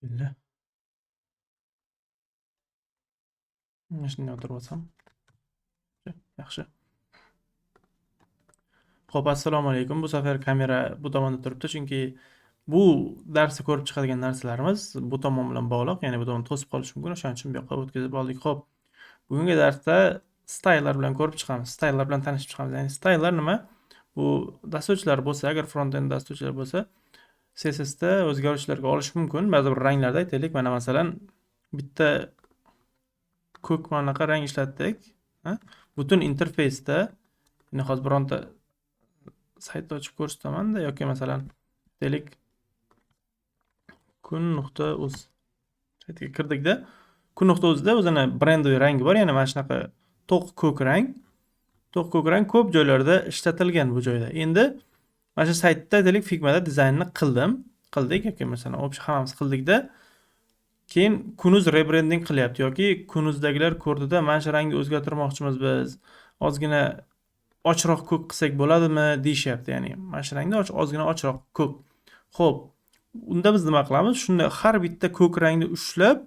Bismillah. Mana shunday o'tirib olsam. Yaxshi. Xo'p, assalomu alaykum. Bu safar kamera bu tomonda turibdi, chunki bu darsda ko'rib chiqadigan narsalarimiz bu tomon bilan bog'liq, ya'ni bu tomon to'sib qolishi mumkin, o'shaning uchun bu yoqqa o'tkazib oldik. Xo'p, bugungi darsda stylelar bilan ko'rib chiqamiz, stylelar bilan tanishib chiqamiz. Ya'ni stylelar nima? Bu dasturchilar bo'lsa, agar front-end dasturchilar bo'lsa, CSS da o'zgaruvchilarga olish mumkin. Ba'zi bir ranglarda aytaylik, mana masalan, bitta ko'k mana bunaqa rang ishlatdik, ha? Butun interfeysda, endi hozir bironta sayt ochib ko'rsataman-da, yoki masalan, aytaylik, kun.uz saytiga kirdikda, kun.uzda o'zini brendoviy rangi bor, ya'ni mana shunaqa to'q ko'k rang. To'q ko'k rang ko'p joylarda ishlatilgan bu joyda. Endi mana shu saytda aytaylik, Figma'da dizaynni qildik yoki masalan, общий hammamiz qildikda, keyin Kunuz rebrending qilyapti yoki Kunuzdagilar ko'rdida, mana shu rangni o'zgartirmoqchimiz biz, ozgina ochroq ko'k qilsak bo'ladimi deyishyapti, ya'ni mana shu rangni ozgina ochroq ko'k. Xo'p, unda biz nima qilamiz? Shunda har bitta ko'k rangni ushlab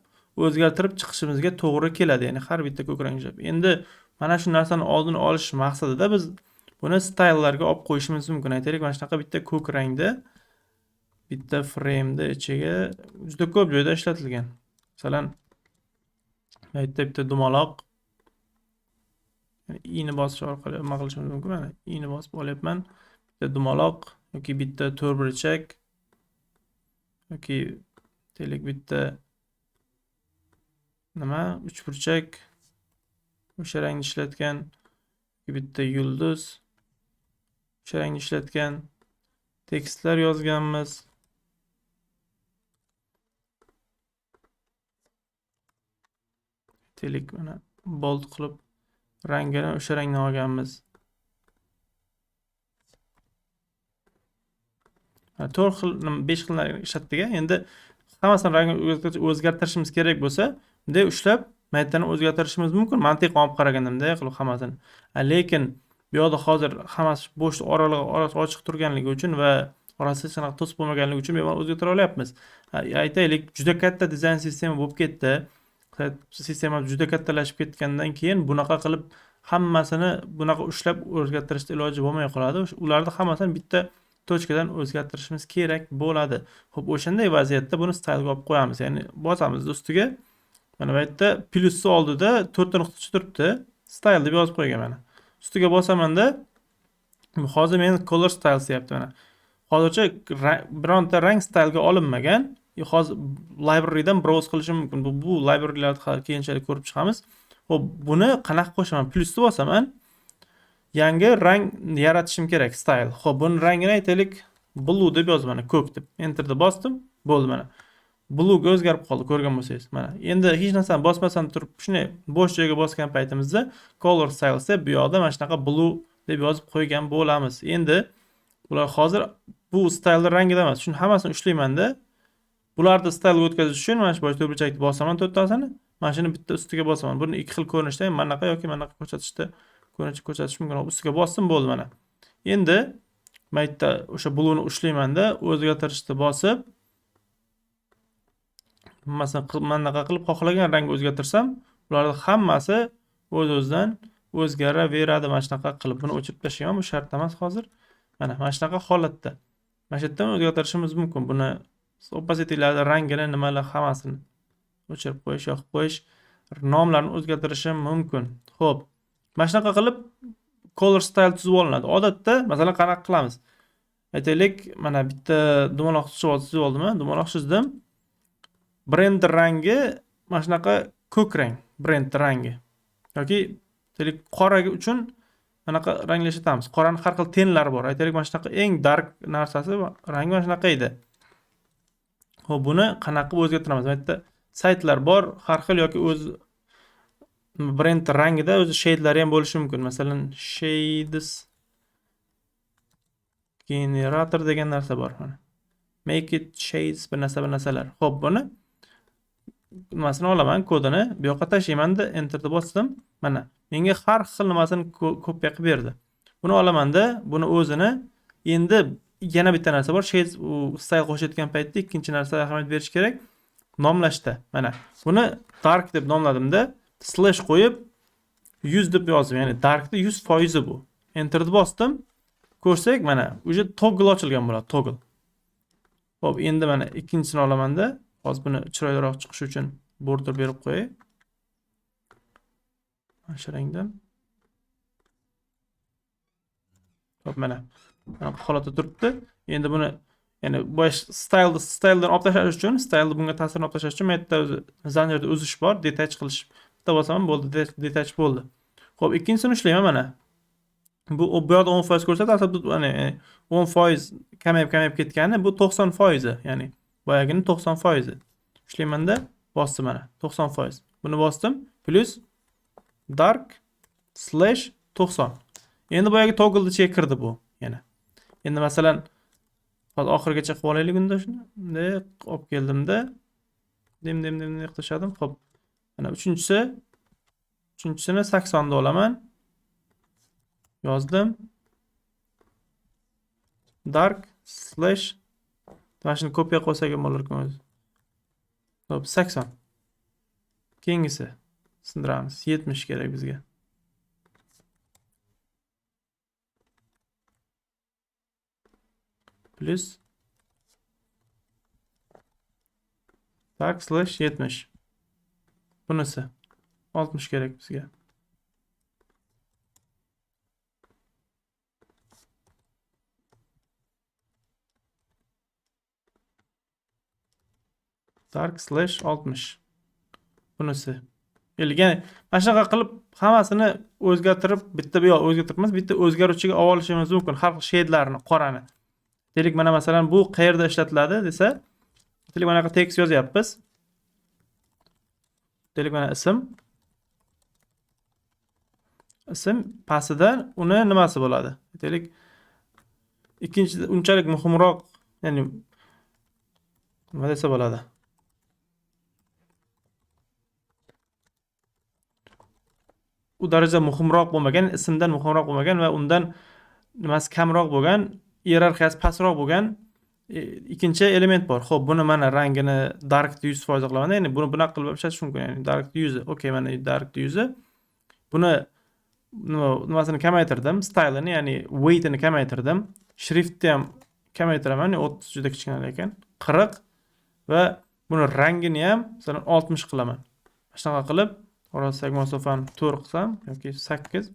o'zgartirib chiqishimizga to'g'ri keladi, ya'ni har bitta ko'k rangni ushlab. Endi mana shu narsani oldini olish maqsadida biz buni stylelarga olib qo'yishimiz mumkin. Aytaylik, mana shunaqa bitta ko'k rangda bitta frame'da ichiga juda ko'p joyda ishlatilgan. Masalan, bu yerda bitta dumaloq, ya'ni i'ni bosish orqali nima qilishimiz mumkin? Mana i'ni bosib olyapman. Bitta dumaloq yoki bitta to'rtburchak yoki aytaylik bitta nima uchburchak o'sha rangni ishlatgan, yoki bitta yulduz o'sha rangni ishlatgan tekstlar yozganmiz. Aytaylik, mana bold qilib rangini o'sha rangni olganmiz. Mana 4 xil, nima, 5 xil rang ishlatdik-a. Endi hammasini rangini o'zgartirishimiz kerak bo'lsa, bunday ushlab maytani o'zgartirishimiz mumkin. Mantiq olib qaraganda bunday qilib hammasini. Lekin bu yoqda hozir hammasi bo'sh oralig'i, orasi ochiq turganligi uchun va orasi hech qanaqa to'siq bo'lmaganligi uchun bemalol o'zgartira olyapmiz. Aytaylik, juda katta dizayn sistema bo'lib ketdi. Sistema juda kattalashib ketgandan keyin bunaqa qilib hammasini bunaqa ushlab o'zgartirishda iloji bo'lmay qoladi. Ularni hammasini bitta tochkadan o'zgartirishimiz kerak bo'ladi. Xo'p, o'shanday vaziyatda buni stylega olib qo'yamiz. Ya'ni bosamiz ustiga. Mana bu yerda plusni oldida to'rtta nuqtacha turibdi. Style deb yozib qo'ygan mana. Ustiga bosamanda hozir men color styles deyapti mana. Hozircha bironta rang stylega olinmagan. Hozir librarydan browse qilishim mumkin. Bu librarylarni hali keyinchalik ko'rib chiqamiz. Xo'p, buni qanaqa qo'shaman? Plusni bosaman. Yangi rang yaratishim kerak, style. Xo'p, buni rangini aytaylik blue deb yozib mana, ko'k deb. Enterni bosdim, bo'ldi mana. Blue ga o'zgarib qoldi, ko'rgan bo'lsangiz. Mana endi hech narsani bosmasdan turib shunday bo'sh joyga bosgan paytimizda color styles deb bu yoqda mana shunaqa blue deb yozib qo'ygan bo'lamiz. Endi bular hozir bu stylening rangida emas. Shuni hammasini ushlaymanda bularni stylega o'tkazish uchun mana shu bosh to'rtburchakni bosaman to'rttasini. Mana shuni bitta ustiga bosaman. Buni ikki xil ko'rinishda ham mana bunaqa yoki mana bunaqa ko'rsatishda ko'rinishda ko'rsatish mumkin. Hop, ustiga bosdim, bo'ldi mana. Endi mana yerda o'sha blue'ni ushlaymanda o'zgartirishni bosib masalan, mana bunaqa qilib xohlagan rangga o'zgartirsam, bularning hammasi o'z-o'zidan o'zgaraveradi. Mana shunaqa qilib buni o'chirib tashlayman, bu shart emas hozir. Mana shunaqa holatda. Mana shu yerdan o'zgartirishimiz mumkin. Buni opacitylarni rangini, nimalar hammasini o'chirib qo'yish, yoqib qo'yish, nomlarni o'zgartirishim mumkin. Xo'p, mana shunaqa qilib color style tuzib olinadi. Odatda, masalan, qanaqa qilamiz? Aytaylik, mana bitta dumaloq chizib oldim, dumaloq chizdim. Brend rangi mana shunaqa ko'k rang, brend rangi. Yoki aytaylik, qora uchun anaqa ranglar ishlatamiz. Qoraning har xil tenlari bor. Aytaylik, mana shunaqa eng dark narsasi rangi mana shunaqa edi. Xo'p, buni qanaqa qilib o'zgartiramiz? Mana yerda saytlar bor, har xil yoki o'z brend rangida o'zi shade'lari ham bo'lishi mumkin. Masalan, shades generator degan narsa bor mana. Make it shades bir narsa bir narsalar. Xo'p, buni nimasini olaman, kodini bu yoqqa tashlaymanda enterni bosdim. Mana menga har xil nimasini kopiya qilib berdi. Buni olamanda, buni o'zini endi yana bitta narsa bor. Shades u style qo'shayotgan paytda ikkinchi narsa ahamiyat berish kerak. Nomlashda. Mana buni dark deb nomladimda, slash qo'yib 100 deb yozdim. Ya'ni darkni 100% bu. Enterni bosdim. Ko'rsak, mana уже toggle ochilgan bo'ladi, toggle. Xo'p, endi mana ikkinchisini olamanda, hozir buni chiroyliroq chiqishi uchun border berib qo'yay. Mana shu rangdan. Xo'p, mana holatda turibdi. Endi buni, ya'ni bosh styledan olib tashlash uchun, stylni bunga ta'sirini olib tashlash uchun men yerda o'zi zanjirda uzish bor, detach qilish. Bitta bosaman, bo'ldi, detach bo'ldi. Xo'p, ikkinchisini ushlayman mana. Bu yoqda 10% ko'rsatadi, aslida bu, ya'ni 10% kamayib ketgani, bu 90%, ya'ni boyagini 90%. Ushlaymanda, bosdim mana 90%. Buni bosdim, plus dark slash 90. Endi boyagi toggle ichiga kirdi bu yana. Endi masalan, hozir oxirigacha qilib olaylik unda shuni. Bunday olib keldimda, dem dem dem deb tashladim. Xo'p. Mana uchinchisini 80 da olaman. Yozdim. Dark slash mana shuni kopiya qilsak ham bo'lar ekan o'zi. Xo'p, 80. Keyingisi sindiramiz. 70 kerak bizga. Plus dark slash 70. Bunisi 60 kerak bizga. Dark slash 60. Bunisi. Ellik. Ya'ni mana shunaqa qilib hammasini o'zgartirib, bitta bu yoq o'zgartirib emas, bitta o'zgaruvchiga olib olishimiz mumkin har xil shade'larni, qorani. Deylik, mana masalan bu qayerda ishlatiladi desa, deylik, mana bunaqa tekst yozyapmiz. Deylik, mana ism. Ism pastida uni nimasi bo'ladi? Deylik, ikkinchi unchalik muhimroq, ya'ni nima desa bo'ladi? U daraja muhimroq bo'lmagan, ismdan muhimroq bo'lmagan va undan nimasi kamroq bo'lgan, iyerarxiyasi pastroq bo'lgan ikkinchi element bor. Xo'p, buni mana rangini dark 100% qilaman. Ya'ni buni bunaqa qilib ishlatish mumkin. Ya'ni dark 100. Okey, mana dark 100. Buni nimasini kamaytirdim, stylini, ya'ni weightini kamaytirdim. Shriftni ham kamaytiraman, ya'ni 30 juda kichkina lekin 40 va buni rangini ham masalan 60 qilaman. Mana shunaqa qilib orasidagi masofani 4 qilsam yoki 8.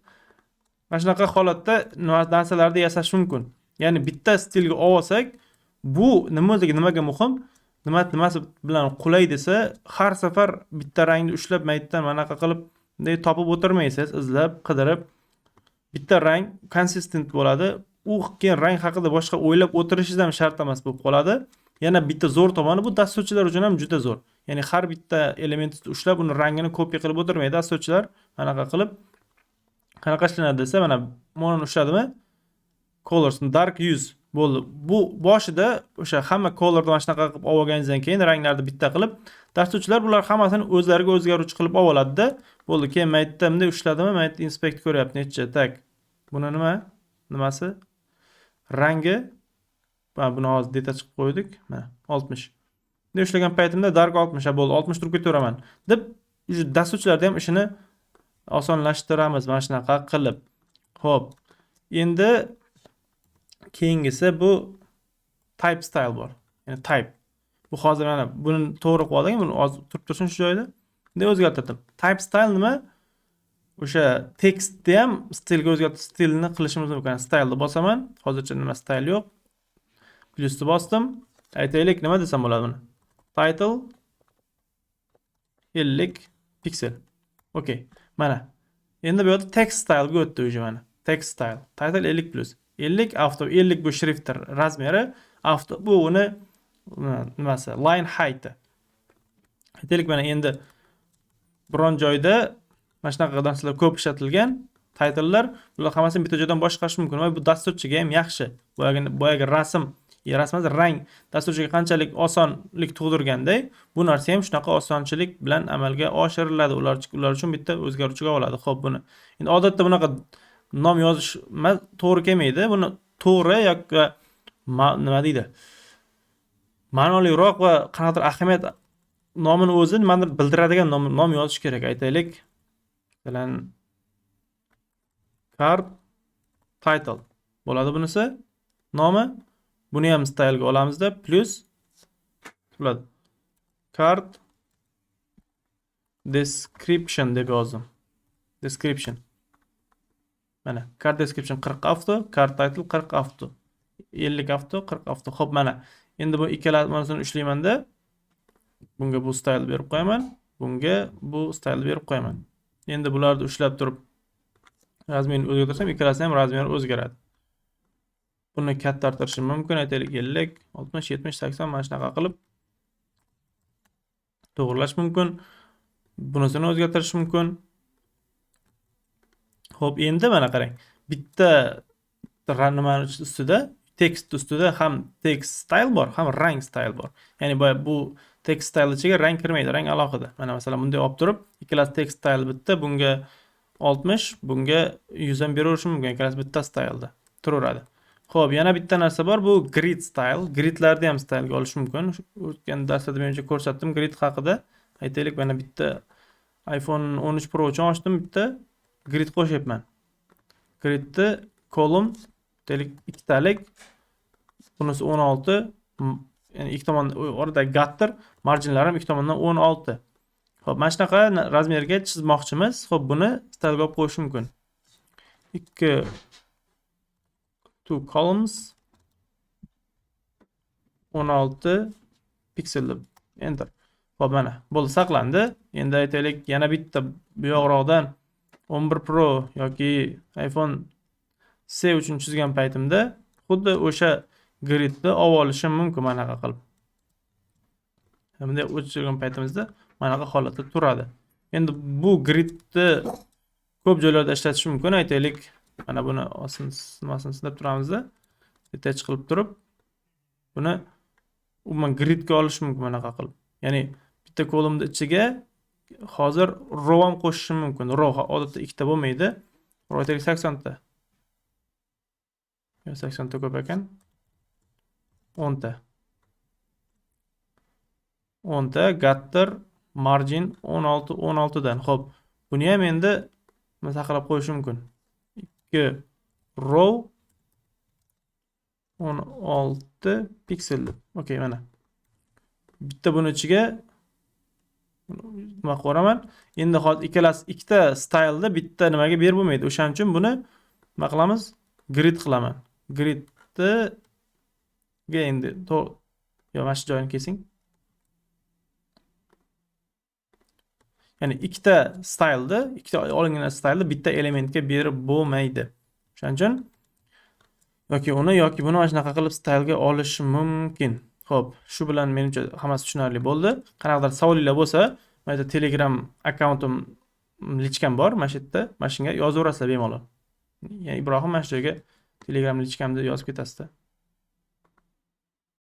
Mana shunaqa holatda narsalarni yasash mumkin. Ya'ni bitta stilga olib olsak, bu nima o'ziga nimaga muhim? Nimasi bilan qulay desa, har safar bitta rangni ushlab maytdan manaqa qilib bunday topib o'tirmaysiz, izlab, qidirib. Bitta rang konsistent bo'ladi. U keyin rang haqida boshqa o'ylab o'tirishingiz ham shart emas bo'lib qoladi. Yana bitta zo'r tomoni bu dasturchilar uchun ham juda zo'r. Ya'ni har bitta elementni ushlab uni rangini kopiya qilib o'tirmaydi dasturchilar. Anaqa qilib qanaqa ishlanadi desa, mana buni ushladimi? Colors dark 100 bo'ldi. Bu boshida o'sha hamma colorni mana shunaqa qilib olib olganingizdan keyin ranglarni bitta qilib dasturchilar bular hammasini o'zlariga o'zgaruvchi qilib olib oladida. Bo'ldi, keyin maytda bunday ushladimi? Maytda inspect ko'ryapti necha. Tak. Buni nima? Nimasi? Rangi. Mana buni hozir deta chiqib qo'ydik. Mana 60. Bunday ushlagan paytimda dark 60, ha bo'ldi, 60 turib ketaveraman deb уже dasturchilarda ham ishini osonlashtiramiz mana shunaqa qilib. Xo'p, endi keyingisi bu type style bor. Ya'ni type. Bu hozir mana buni to'g'ri qilib oldik, buni hozir turib tursin shu joyda. Bunday o'zgartirdim. Type style nima? O'sha tekstni ham stilga o'zgartirish, stilni qilishimiz mumkin. Style bosaman. Hozircha nima style yo'q. Plusni bosdim. Aytaylik, nima desam bo'ladi buni? Title 50 piksel. Okey. Mana. Endi bu yerda text style ga o'tdi уже mana. Text style. Title 50 plus. 50 auto 50 bu shrift razmeri, auto bu uni nimasi? Line height. Aytaylik, mana endi biron joyda mana shunaqa narsalar ko'p ishlatilgan titlelar, bular hammasini bitta joydan boshqarish mumkin va bu dasturchiga ham yaxshi. Boyagi rasm, rasm emas, rang dasturchiga qanchalik osonlik tug'dirganday, bu narsa ham shunaqa osonchilik bilan amalga oshiriladi. Ular uchun bitta o'zgaruvchiga oladi. Xo'p, buni endi odatda bunaqa nom yozish to'g'ri kelmaydi. Buni to'g'ri yoki nima deydi? Ma'noliroq va qanaqadir ahamiyat Nomini o'zi nimadir bildiradigan nom yozish kerak. Aytaylik, masalan, card title bo'ladi bunisi nomi. Buni ham stylega olamizda, plus bo'ladi. Card description deb yozdim. Description. Mana card description 40 auto, card title 40 auto. 50 auto, 40 auto. Xo'p, mana. Endi bu ikkalasini ushlaymanda, bunga bu style berib qo'yaman, bunga bu style berib qo'yaman. Endi bularni ushlab turib размер ini o'zgartirsam, ikkalasi ham размер i o'zgaradi. Buni kattartirishim mumkin, aytaylik 50, 60, 70, 80, mana shunaqa qilib to'g'irlash mumkin. Bunisini o'zgartirish mumkin. Xo'p, endi mana qarang. Bitta nimani ustida, tekst ustida ham text style bor, ham rang style bor. Ya'ni boya bu text style ichiga rang kirmaydi, rang alohida. Mana, masalan, bunday olib turib, ikkalasi text style bitta, bunga 60, bunga 100 ham beraverishim mumkin. Ikkalasi bitta styleda turaveradi. Xo'p, yana bitta narsa bor, bu grid style. Gridlarni ham stylega olish mumkin. O'tgan darsda menimcha ko'rsatdim grid haqida. Aytaylik, mana bitta iPhone 13 Pro uchun ochdim, bitta grid qo'shyapman. Gridni column, aytaylik, ikkitalik, bunisi 16, ya'ni ikki tomon oradagi gutter, marginlari ham ikki tomondan 16. Xo'p, mana shunaqa размер ga chizmoqchimiz. Xo'p, buni stylega olib qo'yish mumkin. 2, two columns, 16 piksel deb enter. Xo'p, mana bo'ldi, saqlandi. Endi aytaylik, yana bitta bu yoqroqdan 11 Pro yoki iPhone SE uchun chizgan paytimda xuddi o'sha gridni olib olishim mumkin manaqa qilib. Bunday o'chirgan paytimizda manaqa holatda turadi. Endi bu gridni ko'p joylarda ishlatish mumkin. Aytaylik, mana buni ostini, nimasini sinab turamizda, detach qilib turib, buni umuman gridga olish mumkin bunaqa qilib. Ya'ni bitta columnni ichiga hozir row ham qo'shishim mumkin. Row odatda ikkita bo'lmaydi. Row, aytaylik, 80 ta. Yo, 80 ta ko'p ekan. 10 ta. 10 ta gutter, margin 16 16 dan. Xo'p, buni ham endi saqlab qo'yishim mumkin. 2 row, 16 piksel deb. Okey, mana. Bitta buni ichiga nima qilib yuboraman. Endi hozir ikkalasi ikkita styleda bitta nimaga berib bo'lmaydi. O'shaning uchun buni nima qilamiz? Grid qilaman. Gridni ga endi yo, mana shu joyini kesing. Ya'ni ikkita styleda, ikkita olingan styleda bitta elementga berib bo'lmaydi. O'shaning uchun yoki uni, yoki buni mana shunaqa qilib stylega olish mumkin. Xo'p, shu bilan menimcha hammasi tushunarli bo'ldi. Qanaqadir savolinglar bo'lsa, mana yerda Telegram akkauntim, личка m bor, mana shu yerda, mana shunga yozaverasizlar bemalol. Ya'ni Ibrohim, mana shu joyga Telegram личка mni yozib ketasizda.